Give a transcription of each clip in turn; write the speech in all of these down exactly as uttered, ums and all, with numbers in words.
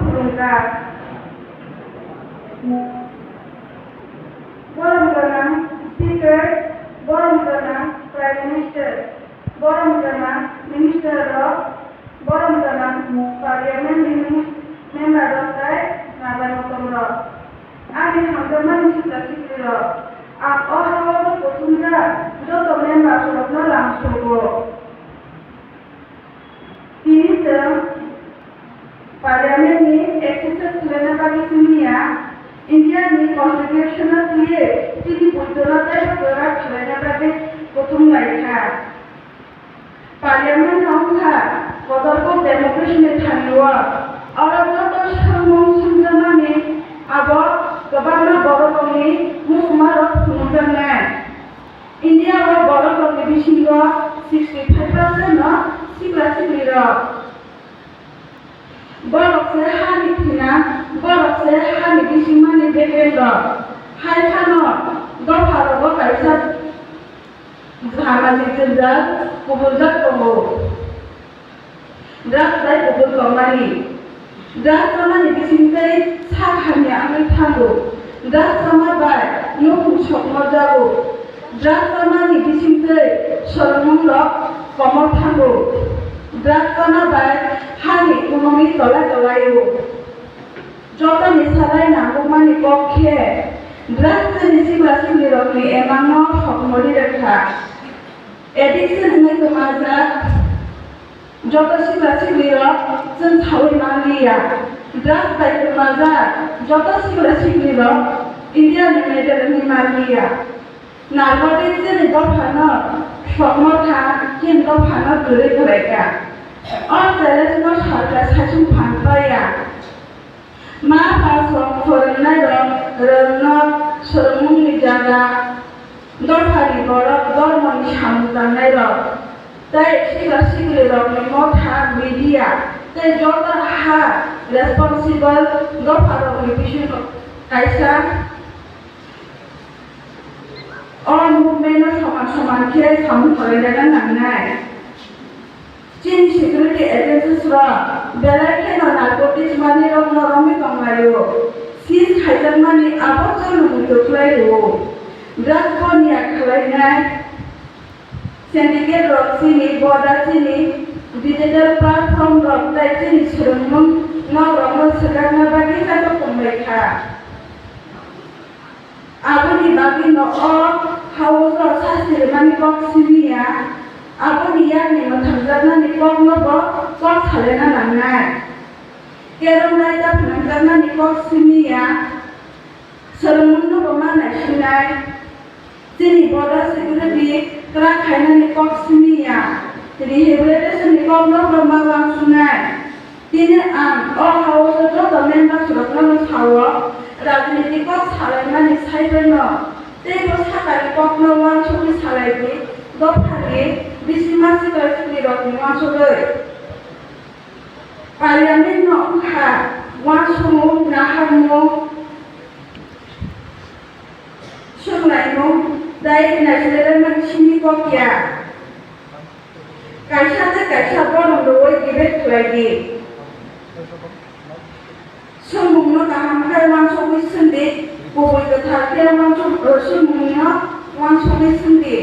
Khulumkha. Borom gwnang Speaker, borom gwnang Prime Minister, borom gwnang Minister rok, borom gwnang Parliament ni member rok tei raja motom rok. Ani hamjakmani sikla sikli rok, ang o ha-o kuthumjak joto member rokno lamsogo. Tini chwng Parliament ni exercise khlaina bagwi simi ya, India ni Constitution no twiwi chini buddho no teibo kwrak khlaina bagwi kuthum lai kha. Parliament no wng kha kotorkuk democracy ni thani o, oro joto swngmung swngjakmani abo kwbangma borok rokni muchungma rok phunukjaknai. India o borok rokni bisingo sixty five percent no sikla sikli rok. Borok se hani thwina, borok se hani bisingmani bekreng rok. Hai phano dopha rogo kaisa samajik jwnjal kubuljak tongo. Drugs bai kubul tongmani. Drugs chamani bisingtwi sak hamya wngwi thango. Drugs chama bai nukhung sokma jago. Drugs chamani bisingtwi swrwngmungrok komor thango. Drugs chama bai hani kunungwi tolai tolaio. Jotoni salai nangkukmani kok khe drugs chini sikla siklirokni emangno sokmori rwkha. Addiction wngwi kwmajak. Joto sikla siklirok chwng saui manliya. Drugs bai kwmajak joto sikla siklirok India ni medal wngwi manliya. Narcotics chini dophano sokmo tha, chini dophano kwrwi khlaikha. O challenge no sarkar saichung phan paiya. Ma pha song phwrwngnairok rwngno swrwngmungni jaga, dophani borok dhormoni samung tangnairok tei sikla siklirokni motha, media tei joto ha responsible dopharokni bisingo kaisa o movement no soman soman khe samung khwlaina nangnai. Chini security agencies rok belai kheno narcotics manwirokno romwi tonglaio. Seize khaijakmani abo jono muitu khlai rwo. Drugs bonia khwlainai syndicate rok chini boda chini digital platform rok tei chini swrwngmung nok rokno swkakna bagwi chatok tongbai kha. Aboni bagwino o ha-o sasti rwmani kok simi ya, aboni yakni mwthangjaknani kokno bo kok salaina nangnai. Kerong raida phnangjaknani kok simi ya, swrwngmungno bo ma naisinai. Chini border security kwrak khainani kok simi ya, rehabilitation ni kokno bo ma uansuknai. Tini ang o ha-o joto members rokno sao, rajniti kok salaimani saibreno teibo sakani kokno uansukwi salai di, dophani bisingma sikla siklirokni uansugwi. Parliament no wngkha uansukmung, naharmung, swnglaimung tei naislermani simi kok ya. Kaisa tei kaisa borom rwui debate khlai di. Swngmungno kaham khe uansugui swng di, kubui kwthar khe uansuk-, swngmungno uansugui swng di.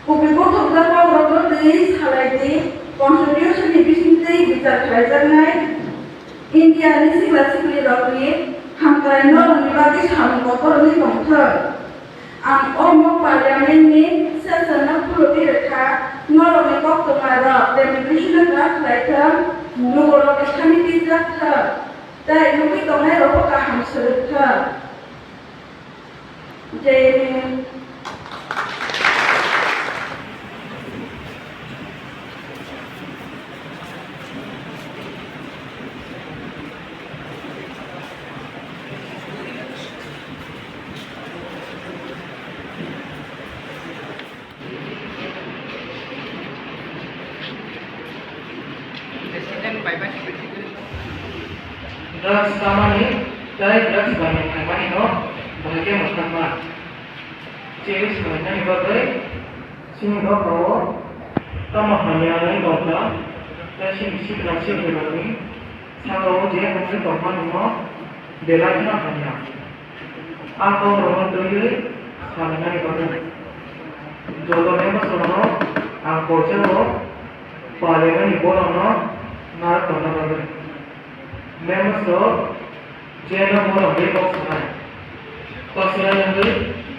Kubui buthumjak kokrokno twiwi salai di, Constitution ni bisingtwi bichar khlaijaknai India ni sikla siklirokni hamkrai norokni bagwi samung kotor wngwi tongthwng. Ang omo Parliament ni session no khulugwi rwkha, norokni koktwma rok demonstration no kwrak khlai thwng, lukurokni thani twijak thwng, tei nugwi tongnai rokbo kaham swrwk thwng. Jai Hind. Drugs chamani tei drugs baina khlaimani no bahai khe mwthangma. Chini swlainani bagwi chini dophao tamo hamya wngwi tongkha tei chini sikla siklirokni sakao je wngwi tongmani no belai kheno hamya. A kokrokno twiwi salainani bagwi joto members rokno ang kochao Parliament ni borokno narwk tongna bagwi. Members rok je no borok bai kok sanai, kok sanai wngwi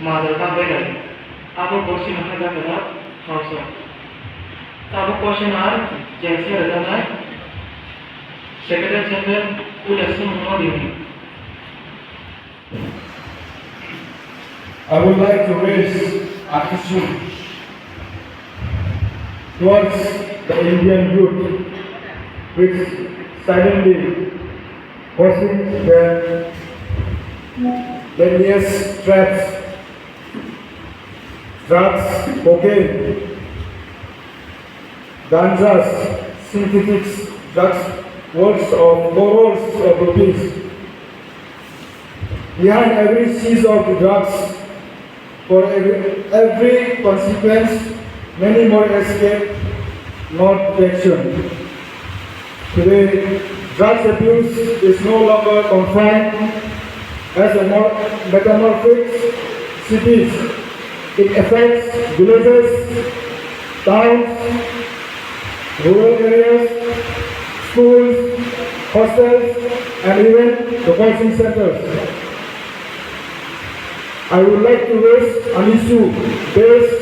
majra ta belai. Abo bosi no hajakra House o. Tabuk question ar J C rwjaknai Secretary General Udaysing Modi. I would like to raise an issue towards the Indian youth, which silently causing the various traps, drugs, cocaine, ganjas, synthetics, drugs, worth of crores of rupees. Behind every seize of drugs, for every, every consequence, many more escape not detection. Today, drugs abuse is no longer confined as a mor-, metamorphic cities. It affects villages, towns, rural areas, schools, hostels, and even the coaching centers. I would like to raise an issue based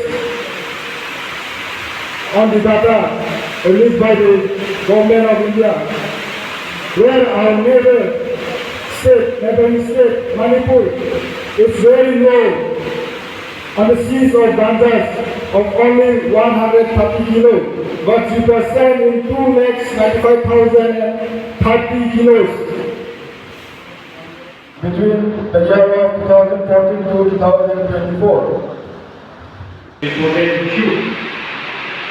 on the data released by the Government of India, where our neighbor state, neighboring state, Manipur, It's very low on the size of ganjas of only one hundred thirty kilo, but you percent in two lakhs ninety-five thousand and thirty kilos. Between the year of two thousand fourteen to two thousand twenty-four. Important issue.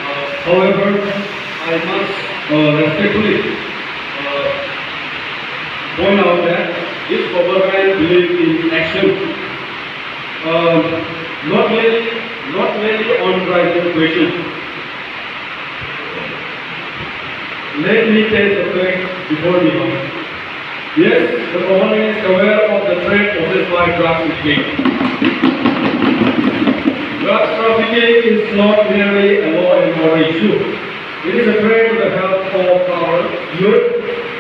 Uh, however, I must, uh, respectfully, uh, point out that this government believes in action, uh, not merely, not merely on raising questions. Let me tell the fact before me. Yes, the government is aware of the threat posed by drugs trafficking. Drugs trafficking is not merely a law and order issue. It is a threat to the health of our youth,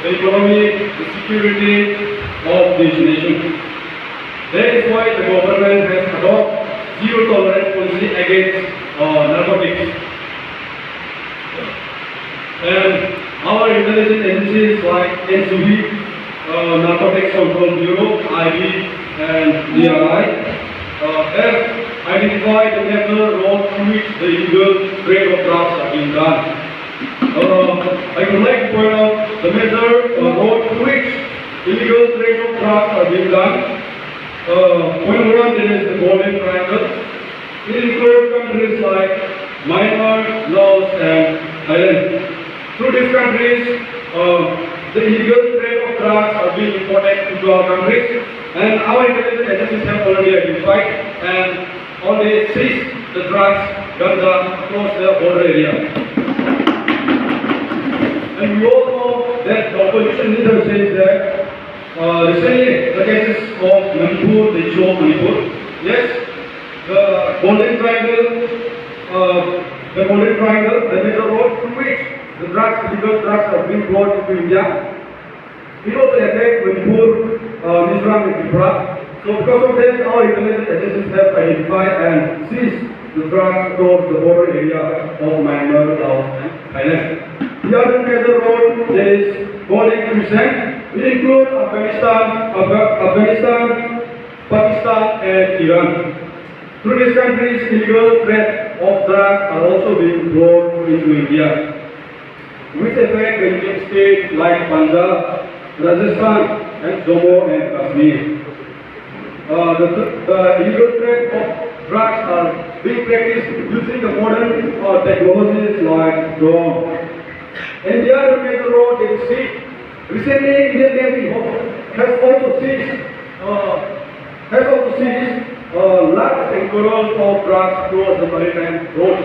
the economy, the security of this nation. That is why the government has adopted zero tolerance policy against, uh, narcotics. And our intelligence agencies like N C B, uh, Narcotics Control Bureau, I B, and D R I, uh, have identified the major road through which the illegal trade of drugs are being done. Uh, I would like to point out the major, uh, road through which illegal trade of drugs are being done. Uh, point one, there is the Golden Triangle. It includes countries like Myanmar, Laos, and Thailand. Through these countries, uh, the illegal trade of drugs are being imported into our countries, and our intelligence agencies have already identified and already seized the drugs, ganja, across the border area. And we all know that the opposition leader says that, uh, recently the cases of Manipur, the issue of Manipur, yes, the Golden Triangle, uh, the Golden Triangle, the major road through which the drugs, illegal drugs are being brought into India. It also affects Manipur, uh, Mizoram and Tripura. So because of that, our intelligence agencies have identified and seized the drugs across the border area of Myanmar, Laos and Thailand. The other major road is Golden Crescent. It includes Afghanistan, Afga-, Afghanistan, Pakistan and Iran. Through these countries, illegal trade of drugs are also being brought into India, which affect the Indian states like Punjab, Rajasthan, and Jammu and Kashmir. Uh, the, the illegal trade of drugs are being practiced using the modern, uh, technologies like drone. And the other major road is sea. Recently, Indian Navy ho-, has also seized, uh, has also seized, uh, lakhs and crores of drugs across the maritime road.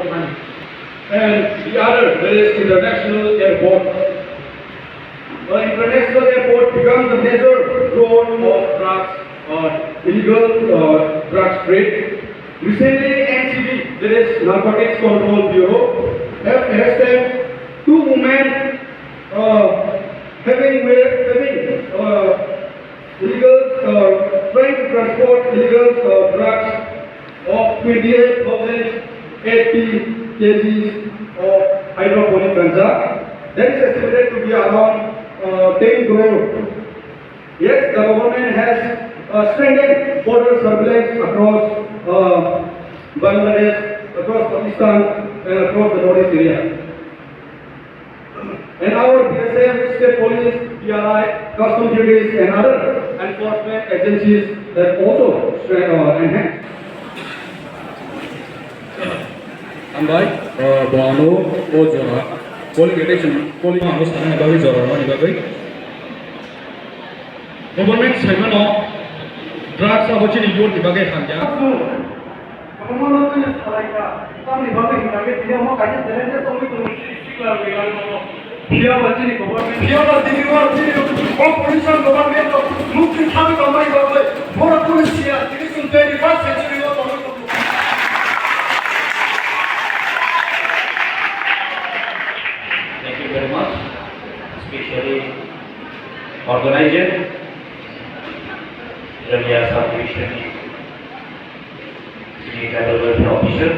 And the other, there is international airport. The international airport becomes the major road of drugs, uh, illegal, uh, drugs trade. Recently, N C B, that is Narcotics Control Bureau, have arrested two women, uh, having, having, uh, illegal, uh, trying to transport illegal, uh, drugs of twenty-eight thousand eighty kgs of hydroponic ganja. That is estimated to be around, uh, ten crore. Yes, the government has, uh, strengthened border surveillance across, uh, Bangladesh, across Pakistan, and across the Northeast area. And our B S F, state police, D R I, custom duties, and other enforcement agencies have also stre-, uh, enhanced. Hambai, uh, bo ano o jora polling attention, polling ano sana bagwi jora rwna bagwi. Government saimano drugs abo chini youth ni bagwi hamya. Kwbangma no tini salaikha, tamni bagwi hwnka khe tini omo kaisa challenges wngwi tongo, sikla rwgwi langmano. Phiya ba chini government, phiya ba tini o chini opposition government rok mukti thangwi tongmani bagwi borok kunu siya, tini chwng twenty-first century o tongwi tongo. Thank you very much, especially organizer, Jalia Subdivision, Senior Tribal Welfare Officer,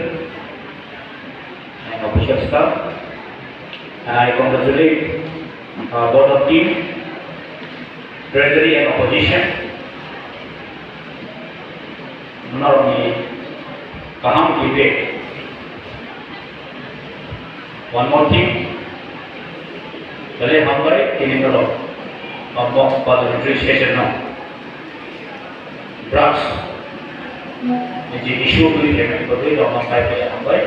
and official staff. And I congratulate, uh, both of team, Treasury and Opposition. Norokni kaham feedback. One more thing. Belai hambai tini norok o mock parliamentary session no drugs ni je issue twi khaimani bagwi rokno phai phai hambai.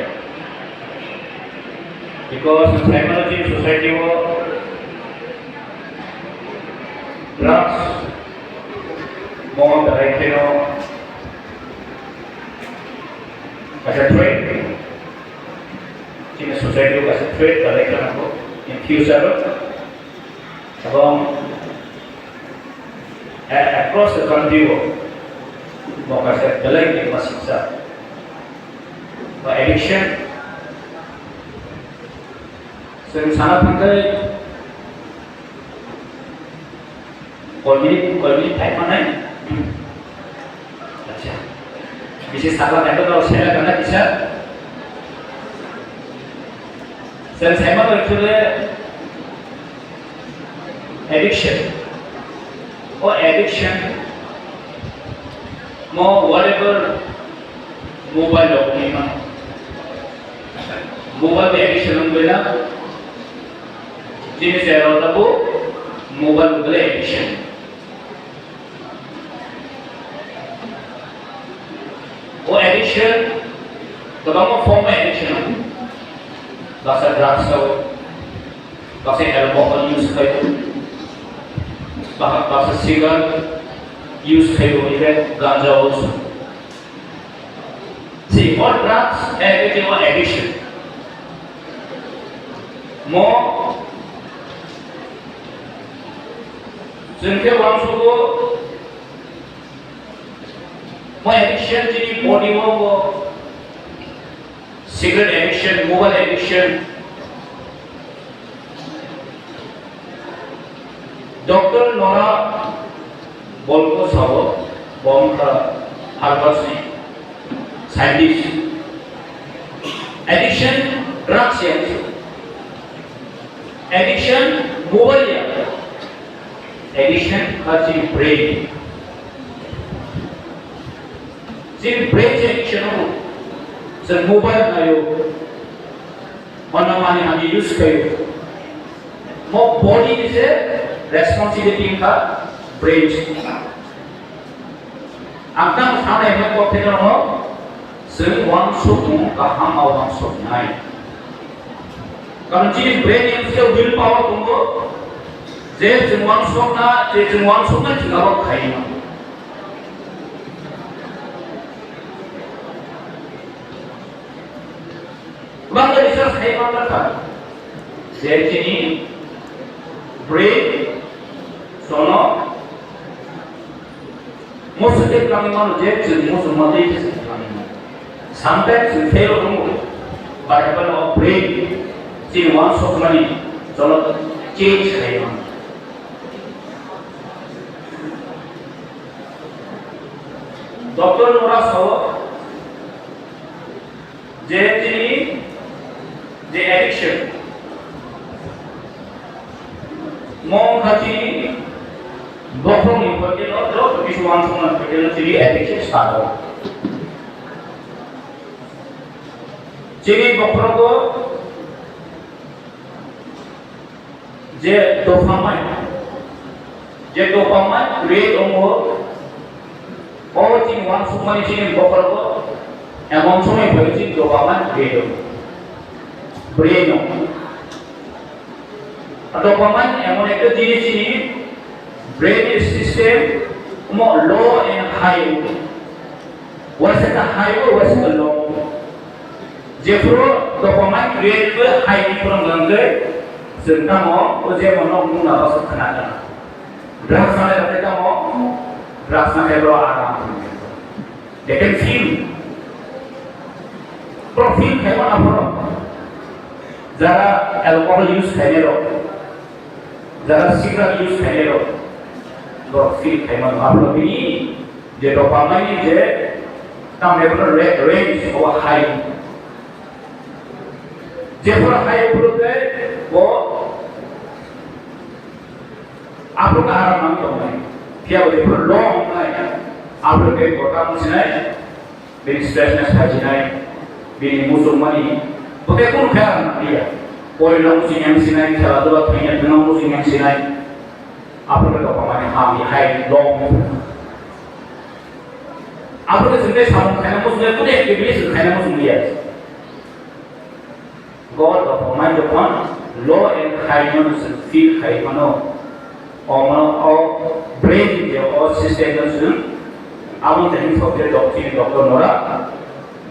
Because psychology society o drugs mo belai kheno kaisa threat, chini society o kaisa threat belai kheno in future o. Ebong a-, across the country o bo kaisa belai ni masingsa ba addiction. Chwng sana thangkhai koi minute, koi minute time manai. Acha. Bisi sakla time to sela kana kisa. Sen sema to actually addiction. O addiction mo whatever mobile rok ni mano. Mobile addiction wng bai na. Jini se rok ta bo mobile wng bai addiction. O addiction, kwbangma form of addiction. Baksa drugs o, baksa alcohol use khaio, baksa cigarette use khaio, even ganja also. See, all drugs have a addiction. Mo, chwng khe uansukgo, mo addiction chini body o, bo cigarette addiction, mobile addiction. Doctor Nora Bolko sao, bo wngkha Harvard ni scientist. Addiction drugs ya, addiction mobile ya, addiction kha chini brain. Chini brain se addiction o, chwng mobile naio, ono mani hamya use khaio. Mo body ni se responsibility wngkha brain se. Ang tamo sanai hwnwi kok khe norokno chwng uansukmung kaham ma uansuknai. Karon chini brain ni bwskango will power tongo, je chwng uansukna, je chwng uansuknai chwng abo khaina. Kwbangma research khai manjakha je chini brain jono muchungtwi twlangwi mano, je chwng muchungma twi khe se twlangwi mano. Sometimes chwng fail wngo, but haphano brain chini uansukmani jono change khai mano. Doctor Nora sao, je chini je addiction, mo wngkha chini bokhorokni hoiteno joto kisu uansukmani hoiteno chini addiction start o. Chini bokhorogo je dopamine, je dopamine create wngo, o chini uansukmani chini bokhorogo emon somoi phaio chini dopamine create wngo, brain o. Dopamine emon ekta jinis chini brain system mo low and high wngo. Waisa khe high o, waisa khe low. Jephuru dopamine create bai high ni phuru hwnkhe chwng tamo o je mono mungna bwswk khna kana. Drugs nai rok tamo, drugs nai rok aram. They can feel. Bro feel khai mano phuru. Jara alcohol use khainai rok, jara cigarette use khainai rok, bro feel khai mano. Aphuru bini je dopamine ni je tamni bono re-, range o high. Jephuru high phuru khe bo aphuru khe aram nang tongnai. Phiya bo jephuru low wngnai, aphuru khe bo tamo sinai Bini stressness phaijinai, bini muchungmani, bo khe kunu khe ang nang liya. Porino muchung yang sinai, khela dula thangya thangno muchung yang sinai. Aphuru khe dopamine hamya hai long. Aphuru khe chwng tei samung khaina muchung ya, kunu activity chwng khaina muchung liya. God of Almighty One, law and khaimano chwng feel khaimano. Omo o brain je o system no chwng abo tei subject of chini doctor nora.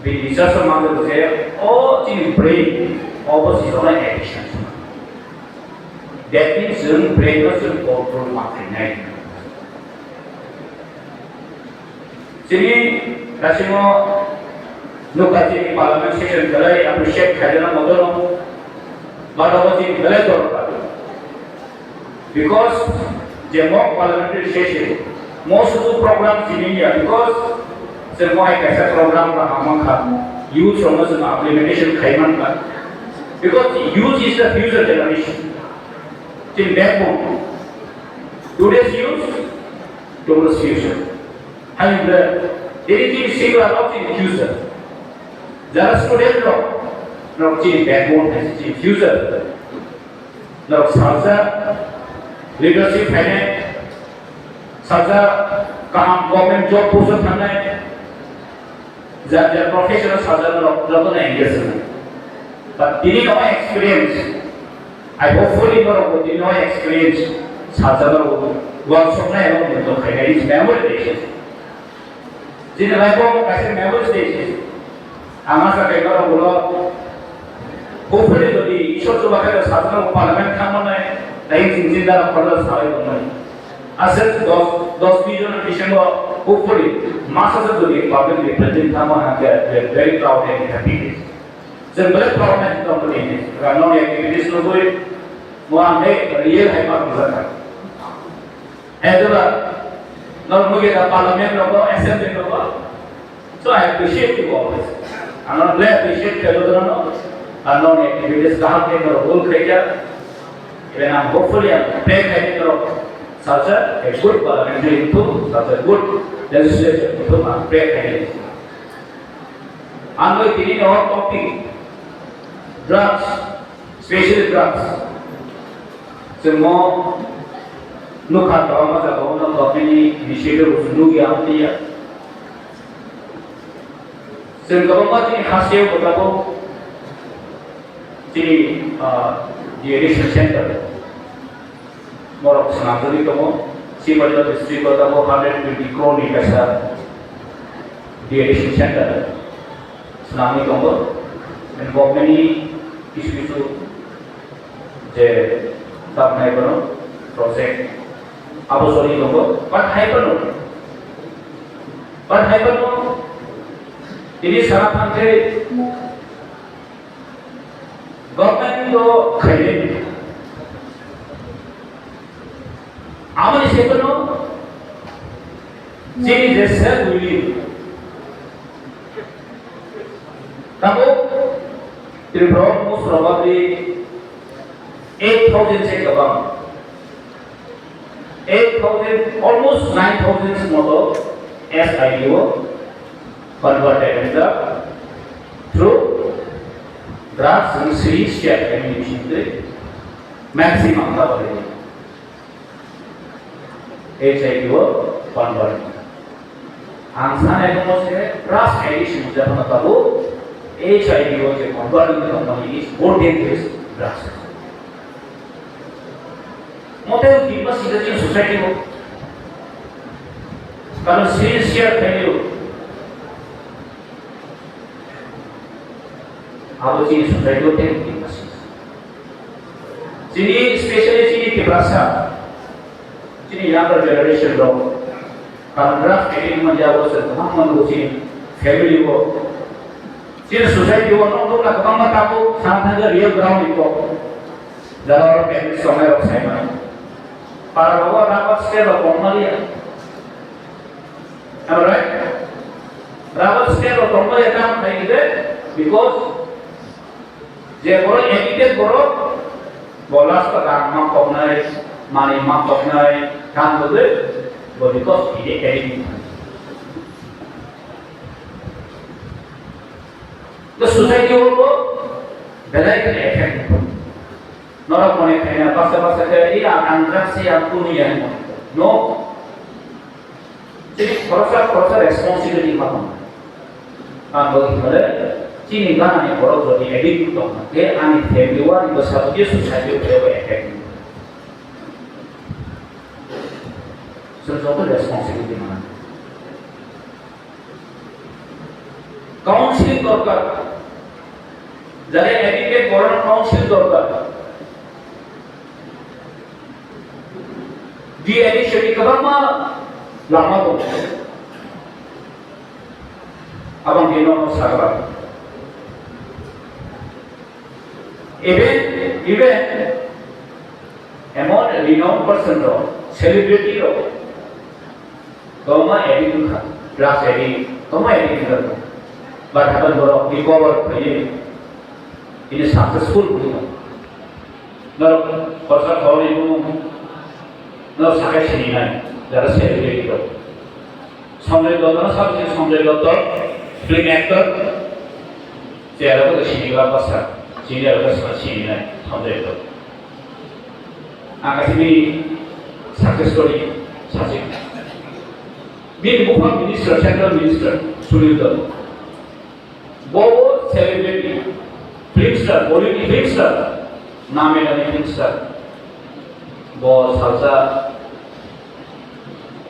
Bini research o manjak je o chini brain obo si jona addiction. That means chwng brain no chwng control ma khainai. Chini kasimo nukha chini parliament session belai appreciate khaijana motono, but abo chini belai dorkar. Because je mock parliamentary session, mo sudu program chini ya, because je mo hai kaisa program ba hamang kha, youth rokno chwng implementation khaiman kha. Because youth is the future generation. Chini backbone. Today's youth, tomorrow's future. Hai hwnle, tini chini sikla rok chini future. Jara student rok, norok chini backbone hai se chini future. Norok salsa leadership phainai, salsa kaham government job post o thangnai. Jar jar professional sajak rok joto no engage wngwi. But tini no experience, I hopefully norok bo tini no experience sajak rok workshop nai rok joto khainai is memory day. Chini life o kaisa memory day. Ang asa khe norok bo hopefully jodi Ishwar chuba khe sajak rok parliament thangmani, tai ching ching dara khorok salai tongmani. Aswk dos, dos bish jon bisingo hopefully masa se jodi public represent thangma hwnkhe, we are very proud and happy. Chwng belai proud nai tong tini. Rano activities nugwi mo ang hai real hai ma bujakha. Hai jora nor mugi da parliament rogo, assembly rogo. So I appreciate you always. Ano belai appreciate khaio jotono. Ano activities kaham khe norok rule khaikha. Even I'm hopefully, I'm pray khaini norok such a, a good parliamentary into such a good legislature into, I'm pray khaini. Ang bai tini no topic drugs, special drugs. Chwng mo nukha kwbangma jagao no government ni initiative rok nukya amtwi ya. Chwng kwbangma chini hasteo bo tabuk chini, ah, de-addiction center borok swnamjagwi tongo. Sipaijala district o tabuk hundred twenty crore ni kaisa de-addiction center swnamwi tongo. And government ni kisu kisu je tabnai bono project abo choli tongo. But hai bono, but hai bono tini sana thangkhe government o khaile. Amoni se bono chini je self will tabo Tripura most probably eight thousand se kwbang. Eight thousand, almost nine thousand moto S I D o converted in the through drugs and syringe share communication maximum coverage H I V o convert. Ang sanai tongo se drugs addiction hwnjaphano tabuk H I V o je convert wngwi tongmani is more dangerous drugs. Mote tingma sida chini society o. Karon syringe share khaio. Abo chini society o tei tingma sida. Chini specially chini Tiprasa, chini younger generation rok, karon drugs addict wngmani yago se kwbangma nugo chini family o, chini society o nok nokla kwbangma tabuk sana thangkhe real ground ni kok. Jara oro family songnai rok saimano. Para rogo rubber stamp rok tongmaliya. Am I right? Rubber stamp rok tongmaliya, tamo khai khe, because je borok addicted borok, bo last o rang ma koknai, manwi ma koknai, tamo de, bo because he is addicted. The society o bo belai khe effect. Norok mone khaina baksa baksa khe, "Iya, ang drugs se ang kunu ya," hino. No. Chini khoroksa khoroksa responsibility ma tong. Ang bo himale chini ganani borok jodi addict tong khe ani family o ani bwsa bo society o effect. Chwng joto responsibility mana. Counseling dorkar. Jare addicted borok counseling dorkar. De-addiction ni kwbangma lama tongo. Abang bino sagra. Even, even emon renowned person rok, celebrity rok, toma addict wngkha, drugs addict, toma addict wngkha. But hapan borok recover khaiwi, ini successful wngkha. Norok khorsa khoroknwi bumung, norok sakai sininai, jara celebrity rok. Sanjay Datta no sabi se Sanjay Datta, film actor, se aro ko sini ba basa, sini aro ko sini nai, Sanjay Datta. Ang kasi bini success story sasi. Bini bupha minister, central minister, Sunil Datta. Bo celebrity, film star, Bollywood film star, name name film star. Bo salsa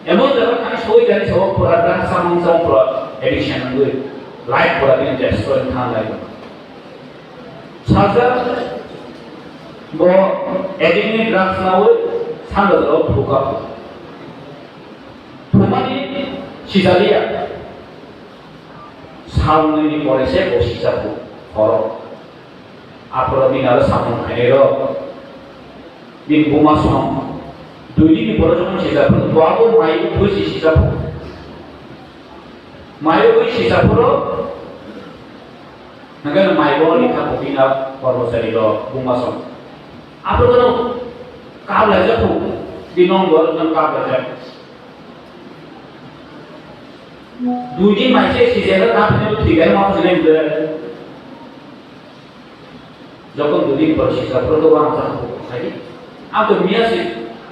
emon jaga thang soi jani sabo pura dan samung samung pura addiction nangui life pura bini destroy thang lai. Salsa bo addict ni drugs naui sanda jalo thuka. Thumani sijaliya. Salnini pore se bo sijak bo horo. Aphoro bini aro samung khainai rok. Bini buma song. Dui din ni pore jokhon sijak bo, bo abo mai thoi si sijak bo. Mai oi sijak bo ro. Nangkhe mai bo ni kha bo bini aro kormochari rok buma song. Aphoro no kap laijak bo. Bini nong bo kap laijak. Dui din mai se sijak kha, thwi khe ma phusinai bwle. Jokhon dui din por sijak, phuru to ang chakha khai. Ang to miya si,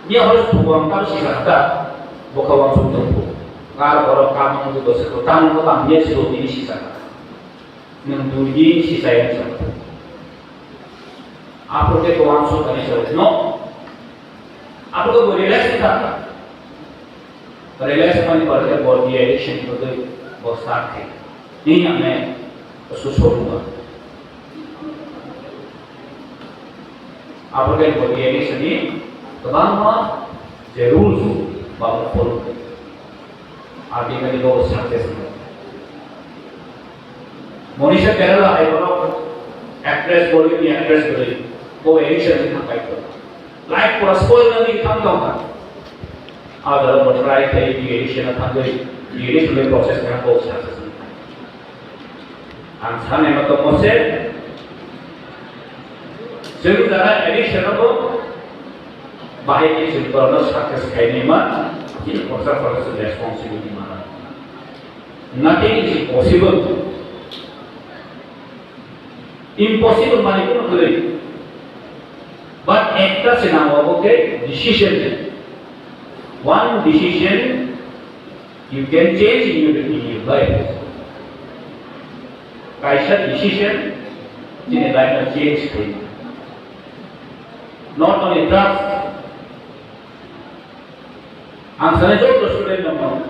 miya hor se thugo ang tamo sijak kha, bokha wang suk tong phu. Kar borok kam ang to se ko, tamo ko tamo miya si to tini sijak kha. Nwng dui din sijak yang chakha. Aphuru khe to ang suk ani chakha. No. Aphuru khe bo relax kha. Relax mani pore khe bo de-addiction kwtwi bo start khai. Ni ane suso ruma. Abo khe bo de-addiction ni kwbangma je rules ba bo follow khai. Ultimately bo success mo. Monisha Kerala hai bono actress, Bollywood ni actress bwrwi bo addiction ni thang pai ko. Life pura spoil nang ni thang tong kha. Adaro bo try khai, de-addiction no thangwi, de-addiction ni process khe bo success wngkha. Ang sanai ma tongmo se, chwng jara addiction no bo bahai khe chwng borokno success khainai ma, chini khoroksa khoroksa responsibility mana. Nothing is impossible. Impossible mani kono kwrwi. But ekta se nango, abo khe decision. One decision you can change in your, in your life. Kaisa decision chini life no change khlai. Not only drugs, Ang sanai joto student no mano.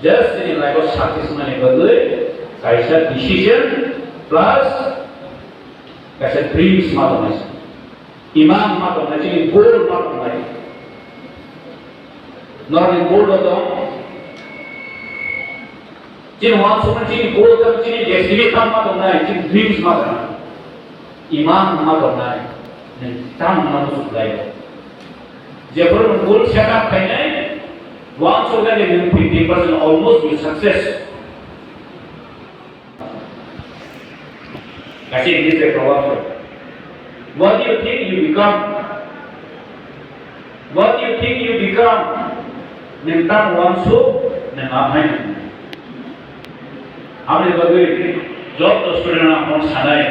Just in life o success mani bagwi kaisa decision plus kaisa dreams ma tongnai. Imang ma tongnai, chini goal ma tongnai. Norni goal rok tong. Chini uansukmani chini goal tamo chini destiny tamo ma tongnai, chini dreams ma tongnai, imang ma tongnai, nwng tamo ma muchunglai o. Jephuru nwng goal set up khainai, uansuknai nwng fifty percent almost will success. Kaisa English bai proverb. What do you think you become? What do you think you become? Nwng tamo uansuk, nwng amhai nang. Aboni bagwi joto student rok ang bono sanai,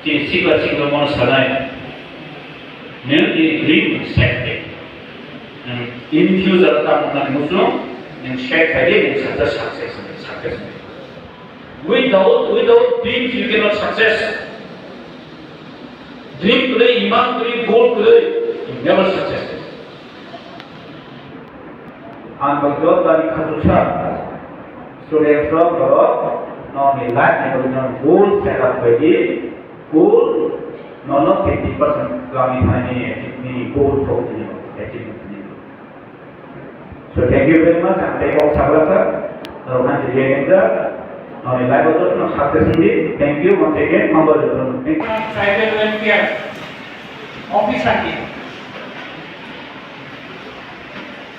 chini sikla sikla bono sanai, nwng ni dream set khe, nwng in future tamo nani muchung, nwng set khai di, nwng success, success, success. Without, without dreams you cannot success. Dream kwrwi, imang kwrwi, goal kwrwi, you never success. Ang bai joto ni khachuksa students rok borok nokni life ni bagwi no goal set up khlai di, goal nono fifty percent kami thani achieve ni goal sok ni achieve ni. So thank you very much. Ang tei kok sagra kha. Norok han jiri yang ja. Nokni life o joto no success ni. Thank you once again. Hambai joto no. Thank you. Tribal welfare officer ni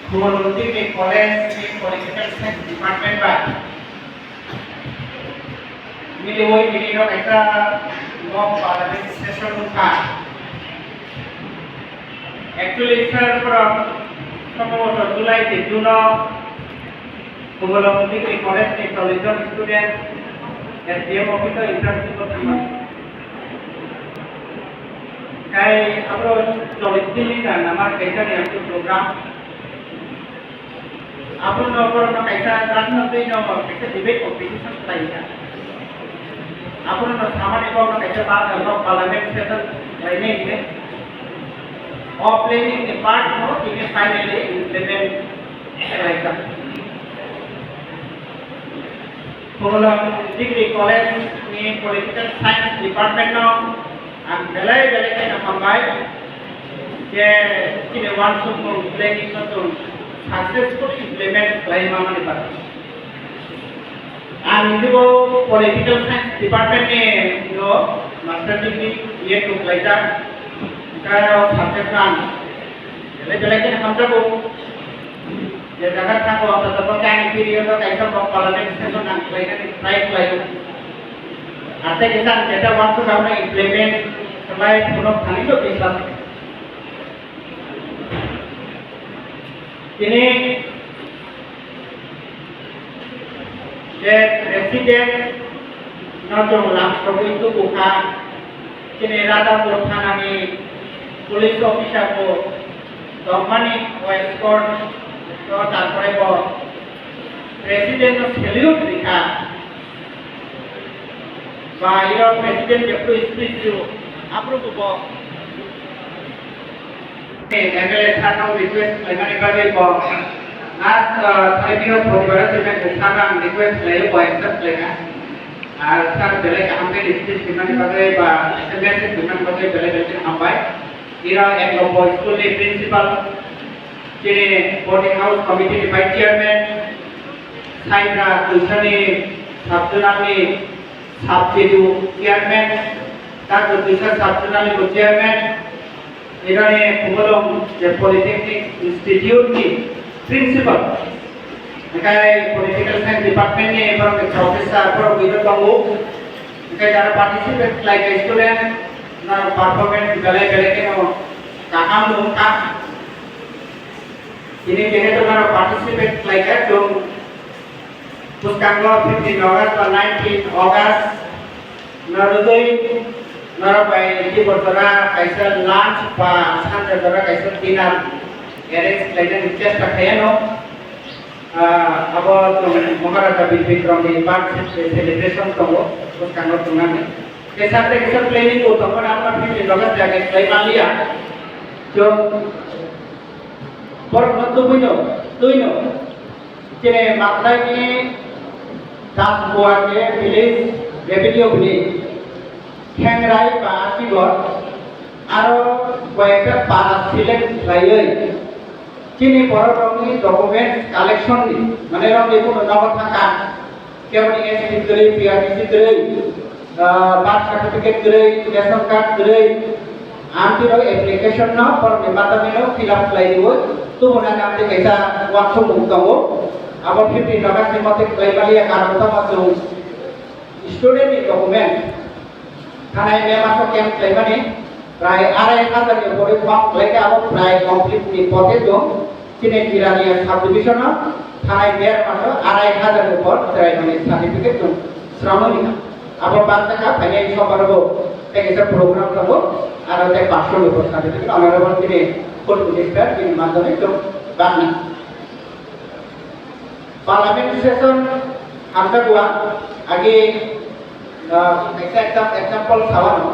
Khumulwng Degree College ni Political Science Department bai miliwi bini no kaisa mock parliament session wngkha. Actually, sir, borok sombhoboto July ni June o Khumulwng Degree College ni chollish jon student S D M office o internship o thangmani. Kai abro chollish din ni rang namar kaisa ni amtwi program. Abono borokno kaisa rang no twi no kaisa debate competition khlai kha. Abono no samani borokno kaisa ba, no parliament session khlainai hinwi. O planning ni part no tini finally implement khlai kha. Khumulwng Degree College ni Political Science Department no ang belai belai khe hambai je chini uansukmung planning no chwng successfully implement khlai ma mani bagwi. Ang nini bo Political Science Department ni no master degree B Ed bo khlaijak, tei o subject no ang belai belai khe hamjago. Je jaga thango, joto bo kaini period o kaisa mock parliament session ang khlainani try khlaio. Ate kisa ang jeta uansuk abono implement khlai phunuk thani to biswas. Tini je president no chwng lamsogwi tubukha, chini Radhapur thanani police officer bo tongmani o escort o, tarpore bo president no salute rikha. Ba iro president jephru speech rw, aphuru bo M L A sir no request khlaimani bagwi bo last, uh, thai Brihaspotibaro simi sir no ang request khlaio, bo accept khlaikha. Ar sir belai kaham khe speech rwmani bagwi ba message rwmani bagwi belai belai khe hambai. Iro ek number school ni principal, chini boarding house committee ni vice chairman, Saibra Tuisani sub zonal ni sub C D U chairman, Doctor Tuisa sub zonal ni bo chairman, Irani Khumulwng je Polytechnic Institute ni principal, hingke Political Science Department ni borok ni professor, borok bini tongo, hingke jara participate khlai khe student, na performance belai belai kheno kaham wngkha. Tini jehetu norok participate khlai kha, chwng bwskango fifteen August ba nineteen August no rwgwi norok bai tibor jora kaisa lunch ba sanja jora kaisa dinner arrange khlainani chesta khaiyano. Ah, abo chwng Maharaja Bir Bikram ni birthday celebration tongo, bwskango tongnani. Kesa tei kesa planning bo tongo, abo fifteen August jaga khlai manliya. Chwng Borokno tubuino, twino, chini Maklaini Dasbuwa je village revenue ni Khengrai ba Asigor, aro koyekta para select khlaiwi chini bororokni documents collection ni, mane rokni buno nogo thangkha. Keboni S T kwrwi, P R T C kwrwi, ah, birth certificate kwrwi, ration card kwrwi, amtwi rok application no borokni matani no fill up khlai diwi, tubuna amtwi kaisa uansukmung tongo. Abo fifteen August ni mote khlai maliya, karon tamo chwng student ni document. Thanai May maso camp khlaimani prai arai hajar ni upore form khlaikha, abo prai complete ni pote chwng chini Jirania subdivision o thanai May maso arai hajar ni upor chwraimani certificate chwng Sramoni, abo barta ka phainai sombar bo tei kaisa program tongo, aro tei pastor ni bwsa de honorable tini food minister tini madhyamik tong bakna. Parliament session hamjakgo age, ah, kaisa ekta example sawano,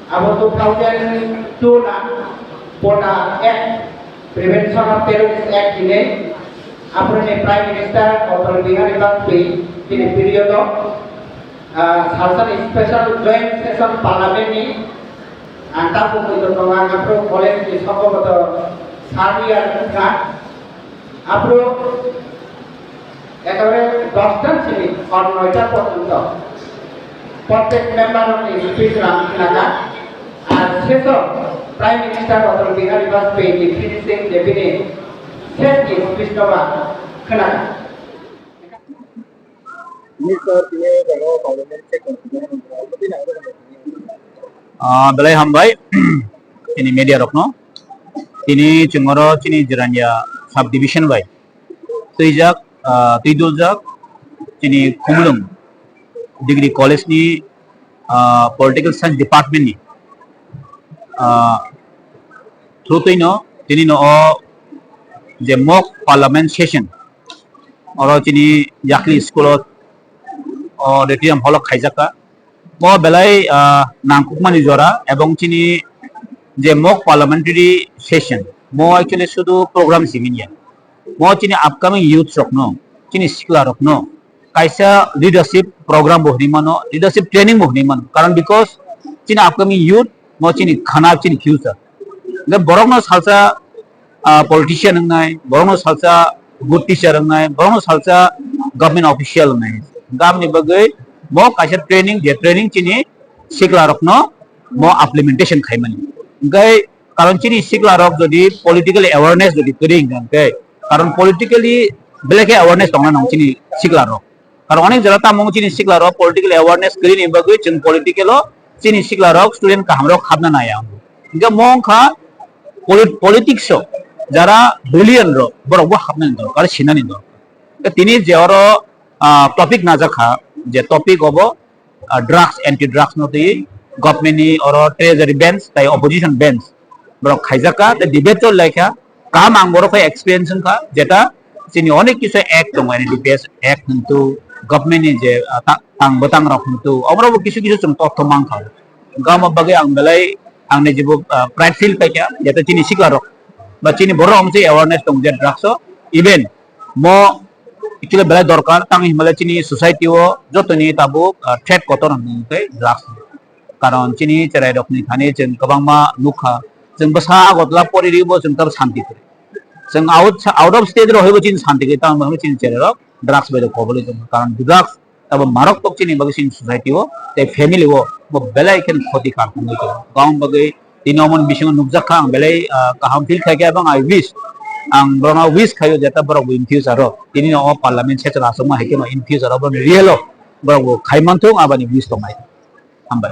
abo two thousand two na, pota Act, Prevention of Terrorist Act hinwi, aphuruni Prime Minister Atal Bihari Vajpayee tini period o, ah, salsani special joint session parliament ni, ah, tabu muitu tongo, ang aphuru college ni sokoboto sir year wngkha. Aphuru ekebare dosta sini hor noita porjonto prottek member ni speech rang khnakha. Ar seso Prime Minister Atal Bihari Vajpayee ni finishing je bini ses ni speech no ba khnakha. Ah, belai hambai. Chini media rokno. Tini chwng oro chini Jirania sub division bai twijak, ah, twiduljak chini Khumulwng Degree College ni, ah, Political Science Department ni, ah, through twino tini no o je mock parliament session oro chini yakli school o auditorium hall o khaijak kha. Mo belai, ah, nangkukmani jora ebong chini je mock parliamentary session, mo actually sudu program simi ya. Mo chini upcoming youth rokno, chini sikla rokno kaisa leadership program bo hwnwi mano, leadership training bo hwnwi mano. Karon because chini upcoming youth mo chini khana, chini future. Hwnkhe borokno salsa, ah, politician wngnai, borokno salsa good teacher wngnai, borokno salsa government official wngnai. Gamni bagwi bo kaisa training, je training chini sikla rokno mo implementation khaimani. Hwnkhe karon chini sikla rok jodi political awareness jodi kwrwi hwnkhe, karon politically belai khe awareness tongna nang chini sikla rok. Karon onek jora tamo chini sikla rok political awareness kwrwini bagwi chwng political o chini sikla rok student kaham rok hapna naya. Hwnkhe mo wngkha polit-, politics o jara brilliant rok borok bo hapnani dorkar, sinani dorkar. Tini je oro, ah, topic najak kha, je topic obo, ah, drugs, anti drugs no twi government ni oro treasury bench tai opposition bench borok khaijak kha, tei debate choli lai kha. Kaham ang borok khai experience wngkha, jeta chini onek kisu act tongo, N D P S act hintu government ni je, ah, ta-, tang bwtang rok hintu omorok bo kisu kisu chwng totho mankha. Gama bagwi ang belai ang ni jibo, ah, pride feel paikha, jeta chini sikla rok ba chini borok rok se awareness tong je drugs o, even mo actually belai dorkar, tang hinmale chini society o jotoni tabuk, ah, threat kotor hwnwi tei drugs. Karon chini cherai rokni thani chwng kwbangma nukha, chwng bwsa Agartala pori ribo chwng tabuk santi kwrwi. Chwng out, out of state rok haibo chini santi kwrwi, tamo chini cherai rok drugs bai rok koboli tongo. Karon drugs abo marok tok chini bagwi chini society o tei family o bo belai khe khoti kar tongwi tongo. Gam bagwi tini omoni bisingo nukjak kha, ang belai, ah, kaham feel khai khe, ebong I wish, ang borokno wish khaio jeta borok bo in future o tini no o parliament session achukma hai kheno in future o borok real o borok bo khai manthung, aboni wish tongnai. Hambai.